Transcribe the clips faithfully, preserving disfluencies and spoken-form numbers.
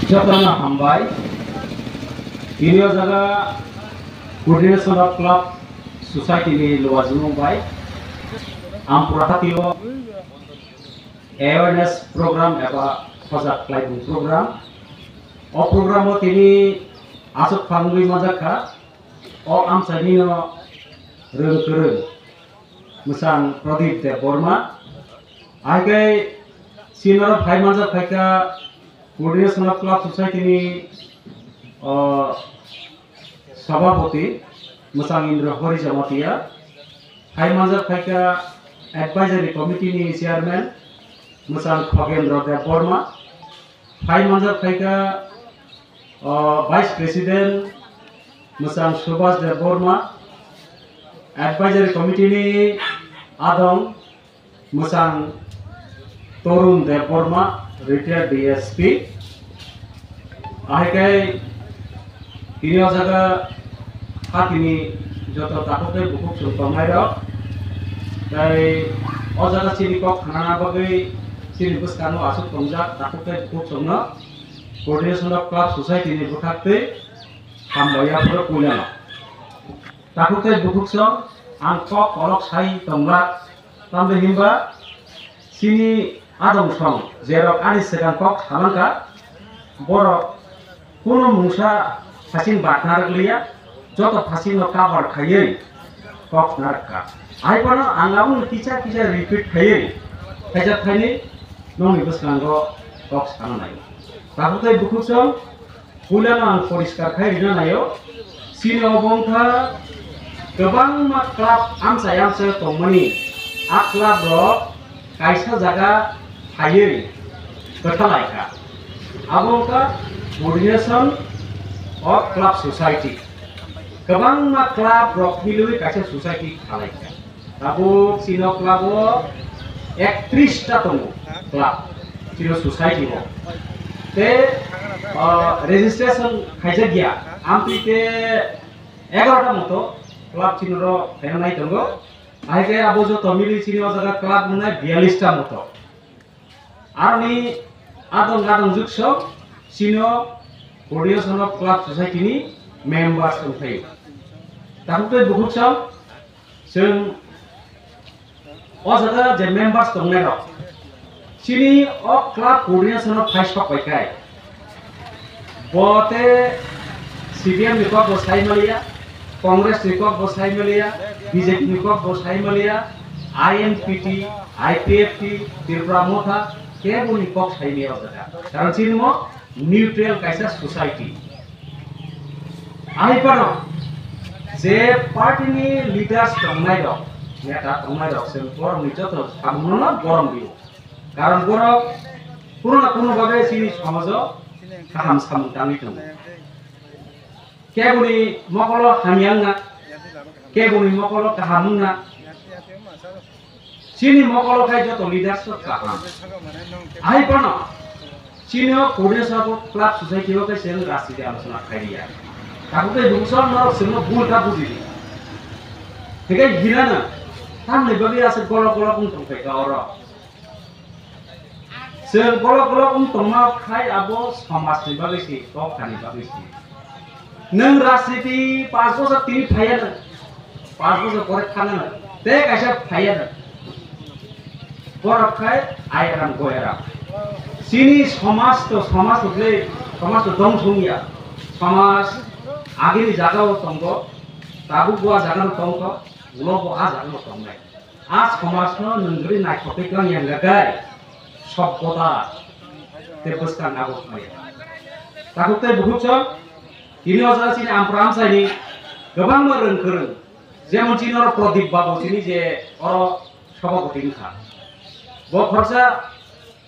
Jotono hambai. Tini o jaga Coordination of Club Society ni luajumung bai Ampura hatio awareness program eba hojak khlaibung program. O program o tini aswk phangwi manjak kha. O amchaini no rwng kwrwng mwchang Pradip Debbarma. Ahai khe chini oro phai manjak phaikha Coordination of Club Society ni, o, Sabhapati mwchang Indra Hori Jamatia. Phai manjak phaikha Advisory Committee ni Chairman mwchang Khogendra Debbarma. Phai manjak phaikha, o, Vice President mwchang Subhas Debbarma, Advisory Committee ni adong mwchang Torun Debbarma, retired D S P. Ahai khe tini o jaga hatini joto takhuk tei bukhuk chwng tongnairok, tei o jaga chini kok khanana bagwi chini bwskango aswk tongjak takhuk tei bukhuk chwngno Coordination of Club Society ni bwkhaktwi hambai yapharo puilano. Takhuk tei bukhuk chwng ang kok kolok sai tongla, tamni hinba chini adong song jerok ani swkang kok salangkha, borok kunu mungsa phasing bakna rwkliya, joto phasingno cover khaiwi kok narwkha. Hai phano ang aboni kisa kisa repeat khaiwi khaijak khaini nokni bwskango kok sana nai. Takhuk tei bukhuk chwng puilano ang poriskar khai rina naio. Chini obo wngkha kwbangma club amchai amchai tongmani, a club rok kaisa jaga phaiwi kwthalaikha. Abo wngkha Coordination of Club Society. Kwbangma club rok milwi kaisa society khalaikha. Tabuk chini o club o ektris ta tongo club, chini o society o. Te, ah, registration khaijak ya, amtwi te egaroh ta moto club chini oro phaina nai tongo. Ahai khe abo joto mili chini o jaga club wngnai biyallis ta moto. Aroni adong adong jukso chini o Coordination of Club Society ni members wngphai. Takhuk tei bukhuk chwng, chwng o jaga je members tongnai rok chini o club coordination o phai sok bai khai. Bo te C P M ni kok bo sai maliya, Congress ni kok bo sai maliya, B J P ni kok bo sai maliya, I N P T, I P F T, Tripura Motha, kebo ni kok sai maliya o jaga. Karon chini mo neutral kaisa society. Ahai phano je party ni leaders tongnai rok, neta tongnai rok, se borok ni joto samung no borom dio. Karon borok kuno na kuno babe chini somajo kaham samung tangwi tongo. Keboni mokolo hamya wngna, keboni mokolo kaham wngna. Chini mokolo khai joto leaders rok kaham. Ahai phano chini o Coordination of Club Society o khai chwng rajniti alochona khai riya. Tabuk tei bungso norok chwngno bul kha bujidi. Hinkhe hinana tamni bagwi aswk golok golok wng tong phaikha oro. Chwng golok golok wng tongma khai abo somajni bagwi se, dophani bagwi se. Nwng rajniti panch bosor tini phaiya nwng, panch bosor pore thangna nwng, tei kaisa phaiya nwng. Borok khai airam goyaram. Chini somaj to, somaj to ble, somaj to dong thung ya. Somaj agini jaga o tongo, tabuk bo a jaga no tongkho, ulo bo a jaga no tongnai. A somajno nwng jodi naithokgwi tong yang gai, sobbota tei bwskang abo khlai. Takhuk tei bukhuk chwng, tini o jaga chini ampra amchaini kwbangma rwng kwrwng, jemon chini oro Pradip Babu chini je oro sabhapati wngkha. Bo khoroksa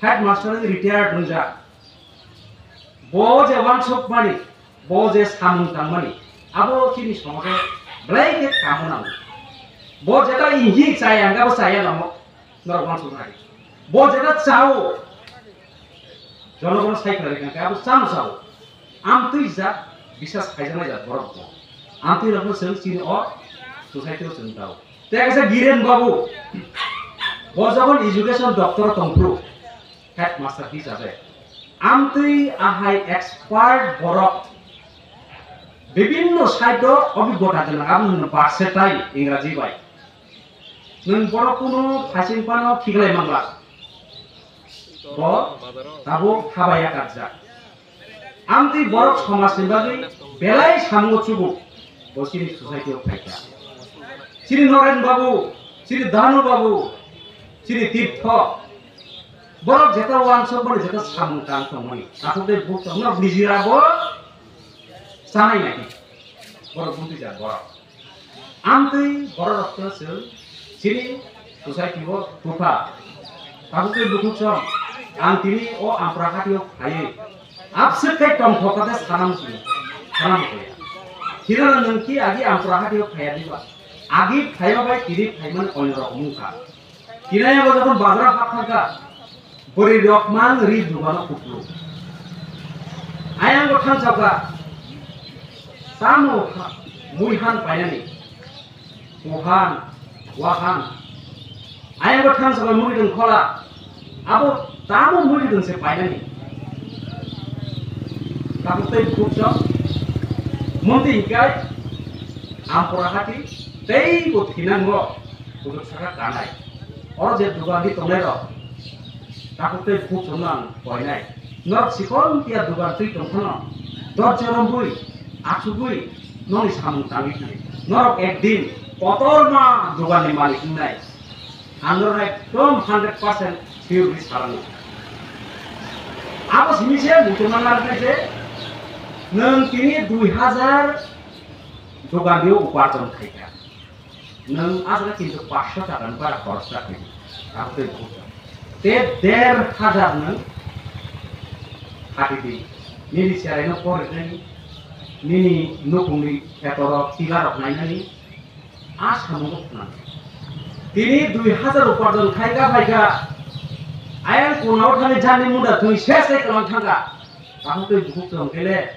headmaster wngwi retired wngjak. Bo je wansukmani, bo je samung tangmani, abo chini somajo belai khe kamo nango. Bo jeta ingi chaya, hingke bo chaya namo, norok wansuk nai. Bo jeta chao, jonogono sai khlai kha, abo chano chao. Amtwi jat, bisas khaijaknai jat borok bo. Amtwi rokno chwng chini o society o chwng tao. Tei kaisa Giren Babu, bo jokhon education doctor tongphuru, headmaster hisabe. Amtwi ahai expert borok, bibinno side o obhiggota gwnang, abo hwno versatile Ingraji bai. Nwng borok kunu phaising phano khiklai mangla. Bo tabuk habaya karjak. Amtwi borok somajni bagwi belai samungo chubuk. Bo chini society o phaikha. Chini Noren babu, chini Danu babu, chini Tirtho. Borok jeta uansuk mani jeta samung tang tongmani. Aswk tei buk tongno nijira bo sanai nai. Borok buntui jak borok. Amtwi borok rok to chwng chini society o bupha. Tabuk tei bukhuk song ang tini o Ampra hati o phaiwi abswk khe tongthok khe sana muchungo, sana muchungo. Hino nwng ki agi Ampra hati o phaiya diba? Agi phaiya bai tini phaimani onyo rok wngkha. Kinai bo jokhon bazar hap thangkha, bwrwi rok mang ri dugano kuplu. Ayang bo thangchakha, tamo ha-, mui han painani, kuhan, wahan. Ayang bo thangchakha mui dong khola, abo tamo mui dong se painani. Tabuk tei bukhuk chok, munti hikai, Ampra hati, tei bo thinango. Kutuk saka kanai. Oro je dugan di tongnai rok. Tabuk tei bukhuk chwngno ang koinai. Norok sikon tia dugan twi tongphano. Dot jorom bui, achugui, noni samung tangwi thanai. Norok ekdin kotorma dugan ni malik wngnai. Ang norok ekdom hundred percent sure wi salango. Abo simi se muchungma narwknai je, nwng tini dui hajar dugan dio uparjon khaikha. Nwng aswk kintu paanch sho taka ni bara khoroch ta khaidi. Abo tei bukhuk. Te der hajar nwng khati di. Nini cherai no pori nani, nini nukung ni kheto rok tila rok nai nani, a samung rok khna. Tini dui hajar uparjon khai ka phai ka. Ayang kuna o thani jani munda twi ses se kalang thang ka. Abo tei bukhuk tong kele.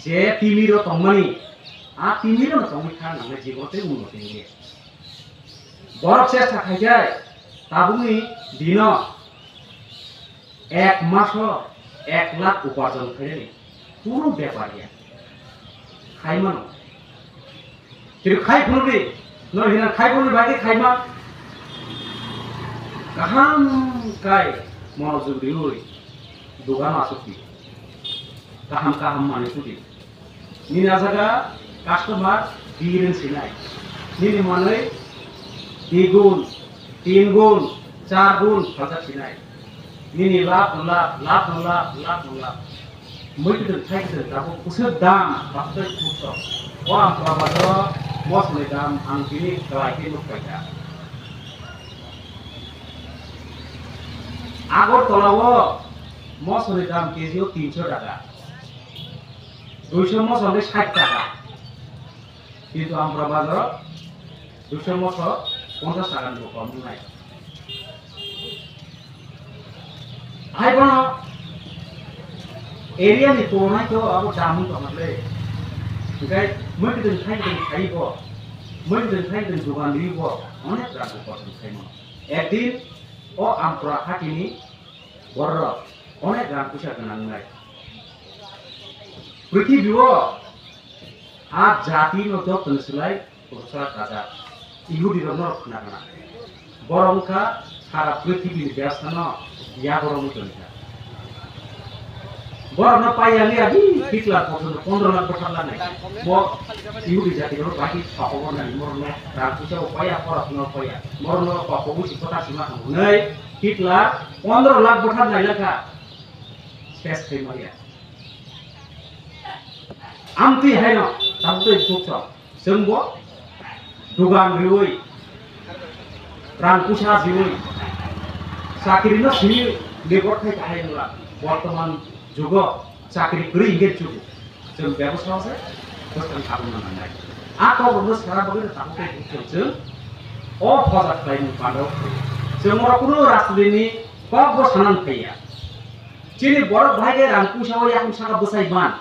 Je timi ro tongmani, a timi ro no tongwi kha nang le jibon tei uno tei le. Borok chesta khai khe tabukni dino ek maso ek lakh uparjon khainani kunu bepar ya. Khai mano. Kiri khai phunukdi, no hina khai phunukdi bagwi khai ma. Kaham kai monojog riui dugan asukdi. Kaham kaham manwi sudi. Nini a jaga customer birin sinai. Nini manwi digun, tingun, chargun phaljak sinai. Nini lab no lab, lab no lab, lab no lab. Mui kwtwng thai kwtwng tabuk bwswk dam, bakhtwi kutok. O ang kwlaba jora mosoni dam ang tini kwlai khe nuk paikha. Agartala o mosoni dam K G o tinso taka. Duiso moso hwnkhe sait taka. Kintu Ampra bazaro duiso moso ponchas taka ni bo kom wngnai. Hai bono area ni tongnai to abo dam wng tongma le. Hwnkhe mui kwtwng thai kwtwng khai bo, mui kwtwng thai kwtwng dogan ri bo, onek rang bo kosom khai mano. Ekdin o Ampra hati ni borok rok onek rang puisa gwnang wngnai. Prithibi o a jati no joto ni slai Purusa kaja Ihudi rok norok khna khna. Borok wngkha sara prithibi ni bebsa no yago rok wngwi tongkha. Borok no paiya wngya di Hitler porjonto pondro lakh bwthar lakh nai. Bo Ihudi jati rok bai khe sokok nai borok no rang puisa bo paiya, khorok no paiya. Borok no kok kok si kota sima thang nai Hitler pondro lakh bwthar nai lakha. Ses khai maya. Amtwi haino tabuk tei bukhuk chwng. Chwngbo dogan riui, rang puisa riui, chakri no simi lebor khai kahai wngla. Bortoman jugo chakri kwrwi hinkhe jugo. Chwng bebosao se bwskang kabulna nangnai. A kokrokno sana bagwi no tabuk tei bukhuk chwng o hoja khlaimung pandao khlaiwi. Chwng oro kunu rajniti ni kokbo sanani phaiya. Chini borok bahai khe rang puisa o yakung saka bwsai man.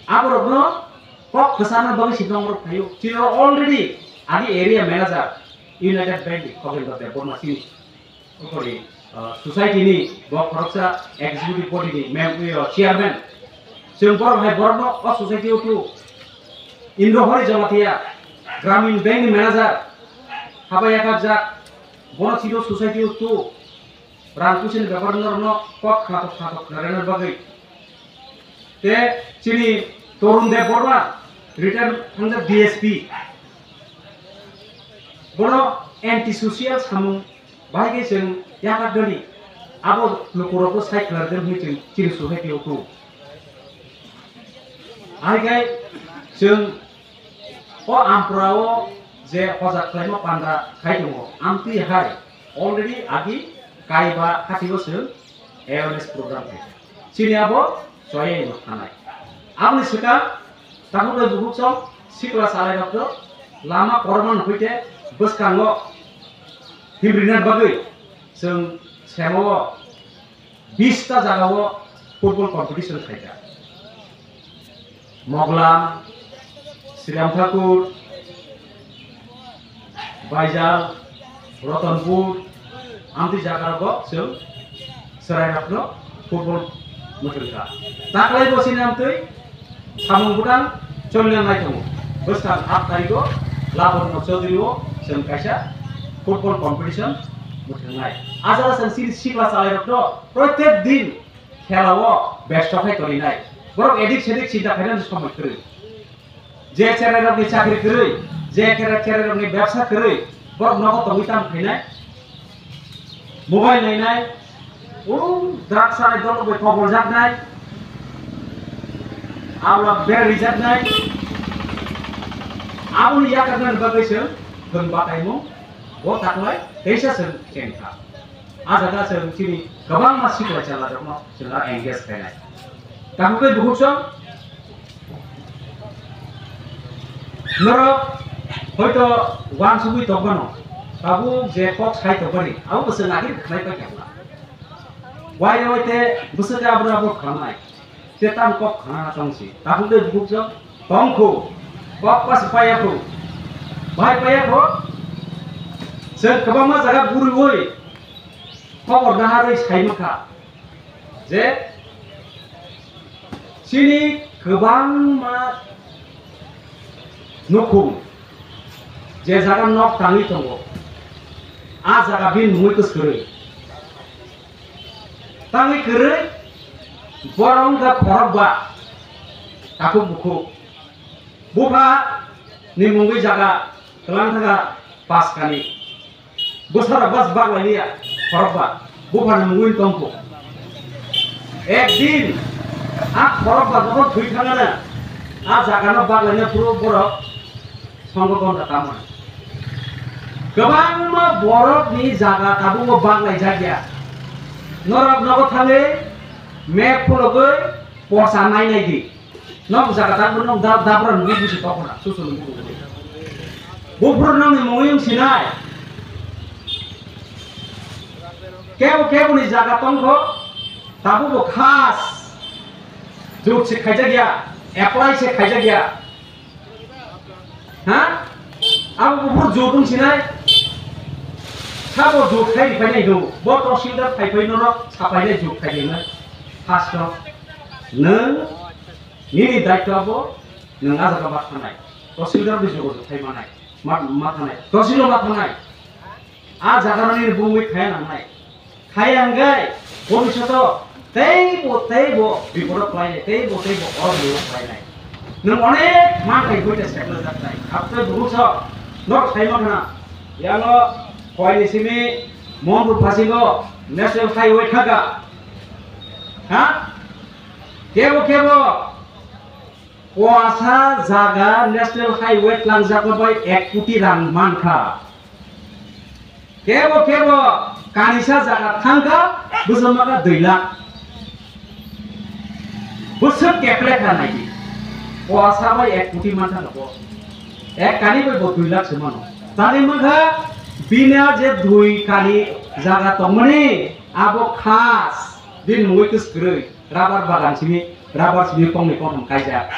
Aborokno kok kwchangna bagwi si norok phaio. Chini already agi area manager United Bank ni Khogendo Debbarma chini ukori ah, society ni bo khoroksa executive body ni mem-, o chairman. Chwng borok hai borokno o society o tu Indrohori Jamatia, Gramin Bank ni manager, haba yakajak, bono chini society o tu rang puisi ni bepar norokno kok khnatok khnatok khna rwna bagwi. Te chini Torun Deb Borma, retired thangjak D S P. Bono anti social samung bahai khe chwng yakar dani abo lukurokno sai khwlar de hwnwi chwng chini society o tu. Hai khe chwng o ampra o je hojak khlaima panda khai tongo, amtwi hai already agi kaiba hati o chwng awareness program khe. Chini abo choyai no thanai. Aboni swkang takhuk bai bukhuk chong sikla salai rok lama korma no hoite bwskango himrina bagwi chwng semo o bish ta jaga o football competition khaikha. Moglam, Sriram Thakur, Baijal, Ratanpur, amtwi jaga rogo chwng chwrai rokno football mwthangkha. Taklai bo chini amtwi samung bwtang choli nang nai tongo. Bwskang aat tarikh o Labonno Chaudhary o chwng kaisa football competition mwthangnai. Ajara chwng chini sikla chwrai rokno protek din khela o besto khai torinai. Borok edik sedik chinta khainani somoi kwrwi. Je cherai rokni chakri kwrwi, je cherai, cherai rokni bebsa kwrwi, borok nogo tongwi tamo khainai. Mobile nainai, o drugs sanai dol bai kobol jaknai. Abla ber rijaknai. Aboni yakarnani bagwi se thwng bataimung, bo taklai teisa se chengkha. A jaga chwng chini kwbangma sikla chwla rokno chwla engage khainai. Tamo khe bukhuk chwng norok hoito wansugwi tongmano, tabuk je kok sai tongmani, abo bo chwng agini khlai pai kha. Wai wai te bwswk khe abro abro khanai. Te tamo kok khana tong si. Tabuk de bukjak tong kho. Kok pas paya kho. Bai paya kho. Chwng kwbangma jaga guriwi khobor naharwi sai mankha je chini kwbangma nukhung je jaga nok tangwi tongo, a jaga bini mungwi kwswrwi. Tangwi kwrwi, borok wngkha khorokba, takhuk bukhuk. Bupha ni mungwi jaga kwlang thangkha paskani. Bwsarok bas baklailiya khorokba, bupha ni mungwi tongkho. Ekdin a khorokba jokhon thwi thangana, a jagano baklaina phuru borok Songho Gonda tamo. Kwbangma borokni jaga tabukbo baglaijakya. Norok nogo thangwi map phulogwi porsa nainai di. Nok jaga tabuk nok da-, dabra nungwi busi tokona, susu nungwi nungwi. Buphuru nokni mungwi wng sinai. Kebo keboni jaga tongkho, tabukbo khas. Jut se khaijakya, apply se khaijakya. Ha? Abo buphuru jut wng sinai. Sabo jut khai ripai nai do. Bo tohsildar phaipai norok sapai nai jut khai nai. First o nwng nini daitwa bo nwng a jaga ma thanai. Tohsildar bai jogajogo khai manai. Ma, ma thanai. Tohsilo ma thanai. A jaga no nini bumwi khaya nangnai. Khaya hwnkhe bhobishoto teibo teibo bipodo khlainai, teibo teibo oro bipodo khlainai. Nwng onek manthai boita seplajaknai. Abtwi bukhuk sok nok saima khna. Yango koini simi Mohanpur phasingo National Highway thangkha. Ha? Kebo kebo Kwasa jaga National Highway twlangjakma bai ek koti rang mankha. Kebo kebo kanisa jaga thangkha, bwswk mankha dui lakh. Bwswk keple kha naidi. Kwasa bai ek koti mankha nobo. Ek kani bai bo dui lakh se mano. Tani mankha bini je dui kani jaga tongmani abo khas din mungwi kwswk kwrwi. Rubber bagan simi, rubber simi kongni kongtham kaijak.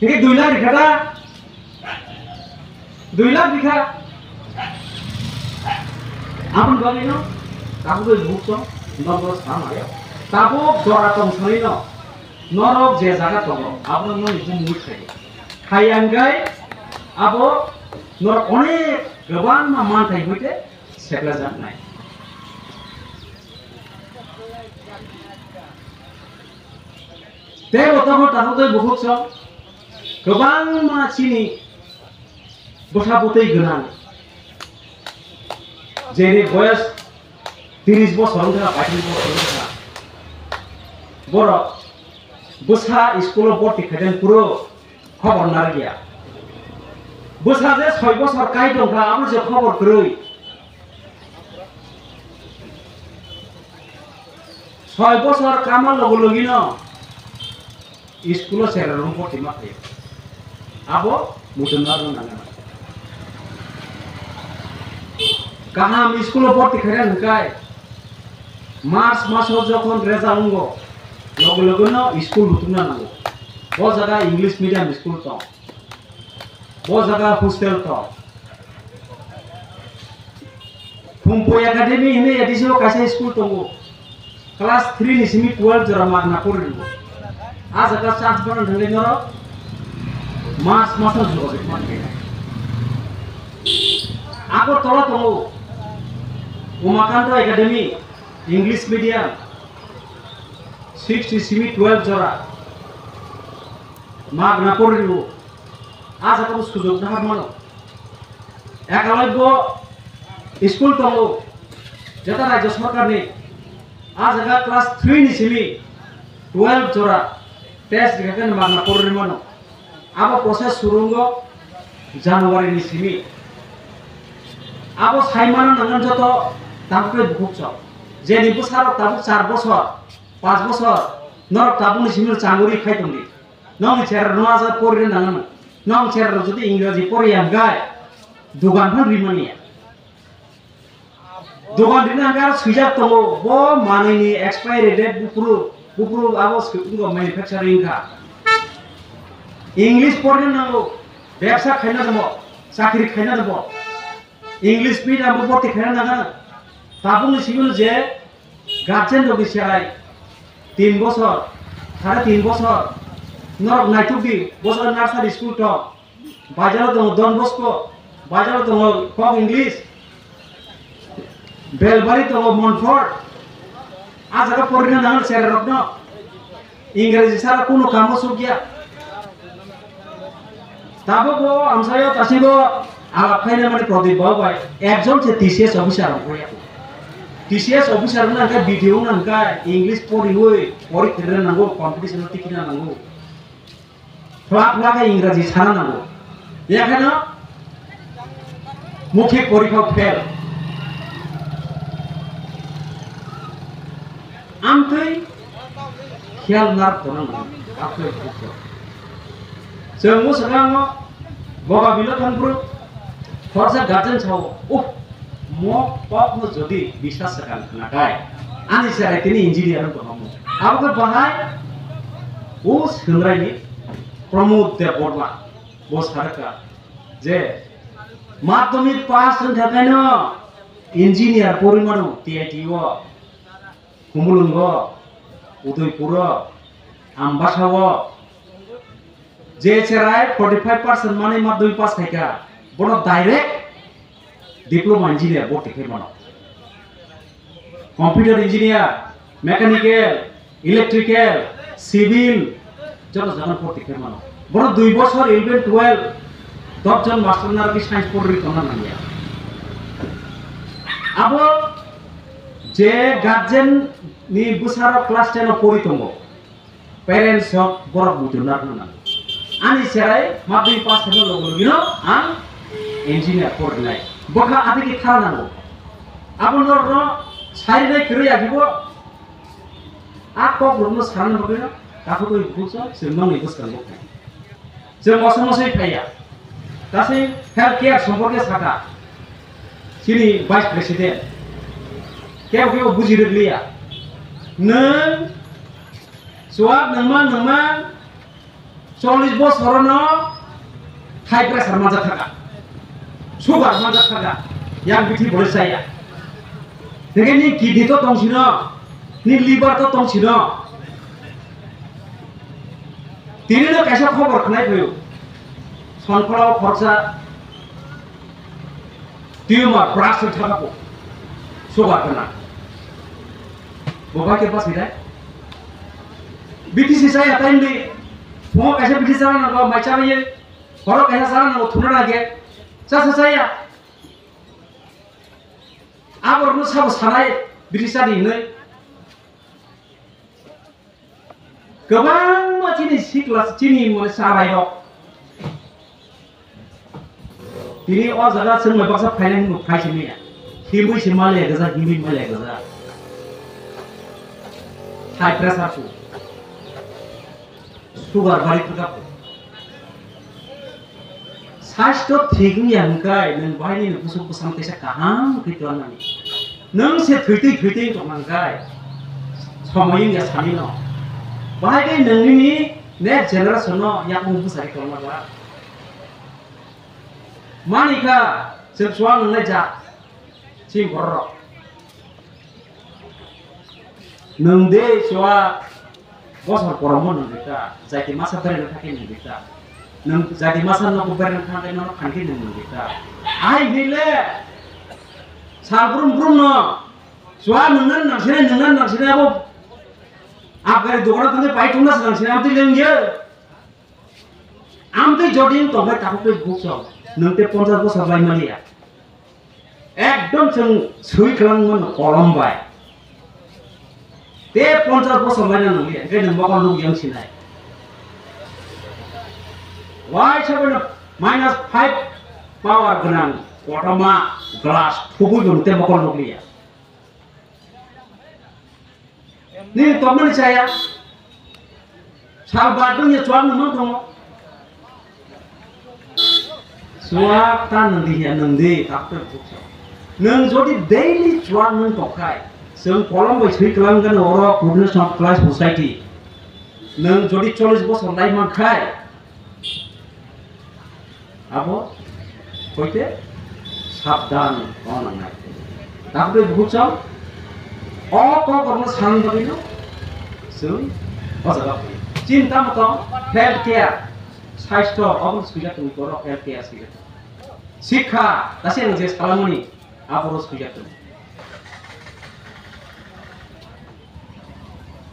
Hingke dui lakh rikha da? Dui lakh rikha. Aboni bagwi no Tabuk bai bukhuk chwng, norok sama ya. Tabuk jora tong sanino, norok je jaga tongo, abono nini bumung wi khai. Khai angkai, abo norok onek kwbangma manthai hoite seplajaknai. Tei bo tabuk tabuk bai bukhuk chwng, kwbangma chini bwsa bwtwi gwnang, jeni boyos tiris bosor wngkha, paitris bosor wngkha. Borok bwsa school-o borti khaikhe phuru khobor narwkya. Bwsa je soi bosor kai tongkha, abo je khobor kwrwi. Soi bosor kama logo logino school-o cherai rwng borti ma khaio. Abo muchungma rwng nangya. Kaham school-o borti khaina hwnkhe March maso jokhon result wngo, logo logono school lutukna nango. Bo jaga English medium school tong. Bo jaga hostel tong. Phungpui Academy hinwi A D C o kaisa school tongo. Class three ni simi twelve jora magna pori ringo. A jaga chance bono thangwi norok March maso jogajog man khe. Agartala tongo Umakanto Academy, English medium, six ni simi twelve jora magna pori ringo. A jaga bo sujog dahar mano. Ekalai bo school tongo, jeta Rajya Sarkar ni. A jaga class three ni simi twelve jora test rikha khe magna pori mano. Abo process surungo January ni simi. Abo saimano nangan joto tabuk khe bukhuk chwng. Jeni bwsarok tabuk char bosor, panch bosor, norok tabuk ni simi changuri khai tongdi. Nokni cherai rok no a jaga pori nangan. Nokni cherai rok jodi Ingraji pori ya hwnkhe, dogan phan rimani ya. Dogan rina hwnkhe aro swijak tongo, bo manwi ni expiry date buphuru, buphuru abo swi-, wngkha manufacturing wngkha. English porina nango, bebsa khaina damo, chakri khaina damo. English medium bo borti khaina nangano. Tabukni simi je guardian rokni cherai tin bosor, sare tin bosor, norok naitukdi, bo jaga nursery school tong. Bajar tongo Don Bosco, bajar tongo Kok English, Belbari tongo Montfort. A jaga porina nangan chererokno. Ingraji sara kuno kamo sukya. Tabuk bo amsayo tasigo alap khaina mani Pradip Babu bai ekjon se T C S officer rok ya. T C S officer na ka B D O na ka English pori hoi, pori khirna nango, competition tikina nango. Phla phla khe Ingraji sana nango. Yakheno mukhik porikha fail. Amtwi khiyal nar kono nango. Akhoi bukho. Chwng mwswkango boga bilo thangphuru khorsa guardian sao, "Uh, mo kokno jodi biswas swkang khnakhai, ani cherai tini engineer wng tongkha." Abo khe bahai o Sengrai ni Pramod Debbarma bo sarwkha je madhyamik pass wngkha khaino engineer porwi mano T I T o, Khumulwngo, Udaipuro, Ambasao, je cherai forty five percent manwi madhyamik pass khaikha, bono direct diploma engineer bo tikhai mano. Computer engineer, mechanical, electrical, civil, joto jagan porti khe mano. Bono dui bosor eleven twelve, dosh jon master narwgwi science porwi tongna nangya. Abo je guardian ni bwsarok class ten o pori tongo, parents rok borok muitu narwkna nango. Ani cherai madhyamik pass khaina logo logino ang engineer porinai. Bwkha atiki thara nango. Abo norokno sarinai kwrwi agibo a kok rokno sarana bagwino takhuk bai bukhuk chwng nokni bwskango phai. Chwng moso mosoi phaiya. Tasi health care somporke saka chini vice president. Kebo kebo buji rwgliya. Nwng chuwak nangma nangma chollish bosorono high pressure manjak thaka. Sugar manjak thaka. Yang bithi bolai chaya. Hingke ni kidney to tong sino, ni liver to tong sino. Tini no kaisa khobor khnai phaio. Sonkholao khoroksa tumor burst wng thangkha po. Sugar gwnang. Bo bai khe basi dai. B T C chaya time di. Phungo kaisa B T C chana nango, mai chabaye. Horo kaisa chana nango, thuna nage. Cha sa chaya. Aborokno sabo sanai, bini chadi hinwi. Kwbangma chini sikla, chini mone chabai rok. Tini o jaga chwng bai baksa phainai hinwi phai simi ya. Himwi se mali ya gajak, himwi mali ya gajak. High pressure su. Sugar bari thangkha. Saisto thik wngya hwnkhe nwng bahai nini bwswk bwsang teisa kaham khe tongmani. Nwng se thwitwi thwitwi tongma hwnkhe somoi wngya sanino. Bahai khe nwng nini next generation no yakung bwsari tongma ba. Manikha chwng suang nwngnai ja chini borok rok. Nwng de chua bosor korom nwng rikha, jaiti masa bereng kha khe nwng rikha. Nwng jaiti masa nogo bereng kha khe nono khan khe nwng rikha. Ai hile sal brum brum no chua nwng nan nang sini, nwng nan nang sini abo. Abgari dogana thangwi pai thungna se nang sini, amtwi lengye. Amtwi jodi wng tongkhe takhuk tei bukhuk song, nwng tei ponchas bosor bai maliya. Ekdom chwng swi kwlangmano kolom bai. Tei ponchas bosor bai nang nangya, hwnkhe nwng mokol nuk yang sinai. Waisa bai no minus five power gwnang kotorma glass thubui bo nwng tei mokol nuk liya. Nini tongmani chaya. Sal bar dungya chuak nung mang tongo. Chuak ta nung di ya nung di, tak tak tak. Nung jodi daily chuak nung tongkhai, chwng kolom bai swi kwlang gano oro coordination of class society. Nung jodi chollish bosor lai mankhai, abo hoite sabdan wng nangnai. Tabuk tei bukhuk chwng o kokrokno sanani bagwino chwng o jaga phai. Chini tamo tong health care, saisto obo swijak tong borok health care swijak tong. Sikha, tase ang je salamani, aboro swijak tong.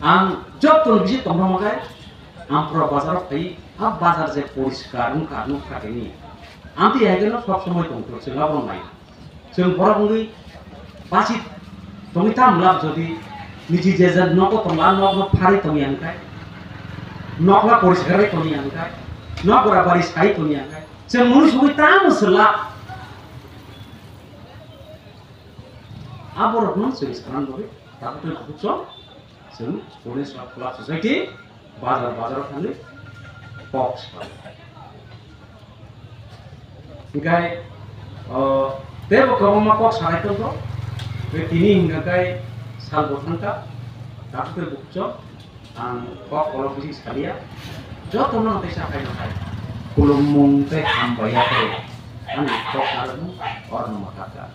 Ang joto ni bisi tongthokma khe, ang pura bazar o phai, a bazar je poriskar wngkha, nukha tini. Ang tei hai kheno sob somoi tongthok, chwng abono nai. Chwng borok wngwi basi tongwi tam lab jodi niji je je nogo tongla, nokno pharwi tongya hwnkhai, nokla poriskar bai tongya hwnkhai, nok gora bari sai tongya hwnkhai, chwng munu sugwi tamo swla. A borokno chwng sanan bagwi tabuk tei bukhuk chwng, chwng Pune Sub Club Society, bazar bazar thangwi kok sa. Hinkhe, o, teibo kwbangma kok sanai tongkho. Tei tini hinkhe salbo thangkha, tabuk tei bukhuk chwng, ang kok kolok bisi salia. Jotono ang teisa khaino khai. Khulumung tei hambai ya khe ani kok narwkmung orno ma kha kha.